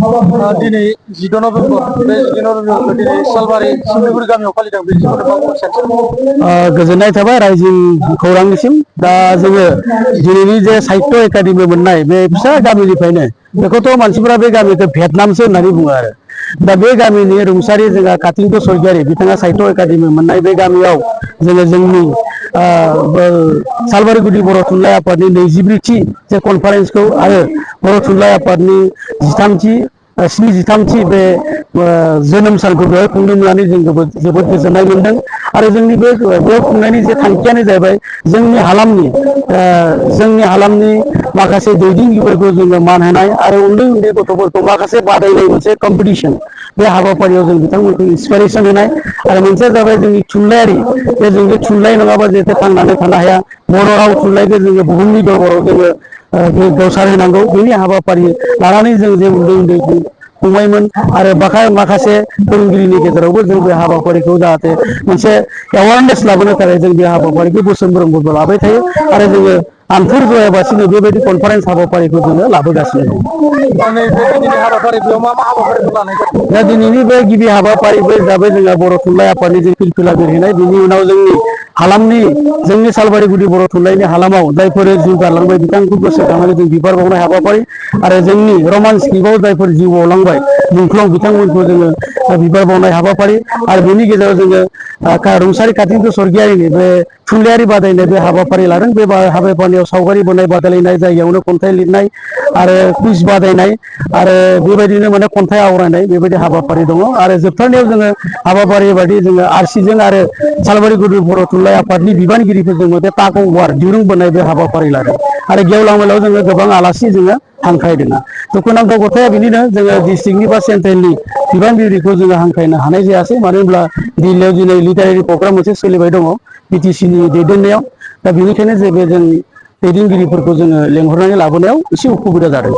दिनै 10 नभेम्बर बे 10 नभेम्बर दिनै सालबारि सिमलिगुरि गामियाव फालिदों बे सोमोन्दै मा बुंनो सानसै? गोजोननाय थाबाय रायजो खौरांनिसिम दा जोङो दिनैनि जे साहित्य एकाडेमि मोननाय बे फिसा गामिनिफ्रायनो बेखौथ' मानसिफोरा बे गामिखौ भेटनामसो होननानै बुङो आरो दा बे गामिनि रुंसारि जोंहा कातिन्द्र स्वर्गियारि बिथाङा साहित्य एकाडेमि मोननाय बे गामियाव जोङो जोंनि सालबारि गुदि बर' थुनलाइ आफादनि 23थि जे कनफारेन्सखौ आरो बर' थुनलाइ आफादनि 73थि बे जोनोम सानखौ बेवहाय खुंनो मोननानै जों जोबोद गोजोननाय मोनदों आरो जोंनि बे खुंनायनि जे थांखियानो जाहैबाय जोंनि हालामनि माखासे दैदेनगिरिफोरखौ जोङो मान होनाय आरो उन्दै उन्दै गथ'फोरखौ माखासे बादायनाय मोनसे कम्पिटिसन बे हाबाफारियाव जों बिथांमोनखौ इन्सपिरेसन होनाय आरो मोनसेया जाबाय जोंनि थुनलाइयारि जों बे थुनलाइ नङाबा जिहेथु थांनानै थानो हाया बर' राव थुनलाइखौ जोङो बुहुमनि दरबाराव जोङो गोसार होनांगौ बेनि हाबाफारि लानानै जों जे उन्दै उन्दै फंबायमोन आरो माखासे फोरोंगिरिनि गेजेरावबो जों बे हाबाफारिखौ जाहाथे मोनसे एवारनेस लाबोनो थाखाय जों बे हाबाफारिखौ बोसोनफ्रोमबो लाबाय थायो आरो जोङो आन्थुर जयाबासिनो बेबायदि कनफारेन्स हाबाफारिखौ जोङो लाबोगासिनो दं। बे दिनैनि हाबाफारि बेयाव मा हाबाफारिखौ लानाय जादों? दा दिनैनि बे गिबि हाबाफारिबो हिसाबै जोंहा बर' थुनलाइ आफादनि जे फिरफिला बिरहोनाय बिनि उनाव जोंनि सालबारि गुदि बर' थुनलाइनि हालामाव जायफोर जिउ गारलांबाय बिथांखौ गोसोखांनानै जों बिबार बावनाय हाबाफारि आरो जोंनि रमान स्क्रिप्टआव जायफोर जिउ बावलांबाय मुंख्लं बिथांमोनखौ जोङो बिबार बावनाय हाबाफारि आरो बेनि गेजेराव जोङो रुंसारि कातिन्द्र स्वर्गियारिनि बे थुनलाइयारि बादायनाय बे हाबाफारि लादों बे हाबाफारियाव सावगारि बोनाय बादायलायनाय जायगायावनो खन्थाइ लिरनाय आरो कुइज बादायनाय आरो बेबायदिनो माने खन्थाइ आवरायनाय बेबायदि हाबाफारि दङ आरो जोबथारनायाव जोङो हाबाफारि बायदि जोङो आरसिजों आरो सालबारि गुदि बर' थुनलाइ आफादनि बिबानगिरिफोरजों मोनसे टाग अफ वार दिरुं बोनाय बे हाबाफारि लादों आरो गेवलां मेलाव जोङो गोबां आलासि जोङो हांख्रायदों। दुखुनांथाव खोथाया बेनिनो जोङो डिस्ट्रिक्टनि बा सेन्ट्रेलनि बिबानगिरिखौ जोङो हांख्रायनो हानाय जायासै मानो होनब्ला दिल्लीयाव दिनै लिटारेरि प्रग्राम मोनसे सोलिबाय दङ बिटिसिनि दैदेननायाव दा बेनिखायनो जों दैदेनगिरिफोरखौ जोङो लेंहरनानै लाबोनायाव एसे उसुबिदा जादों।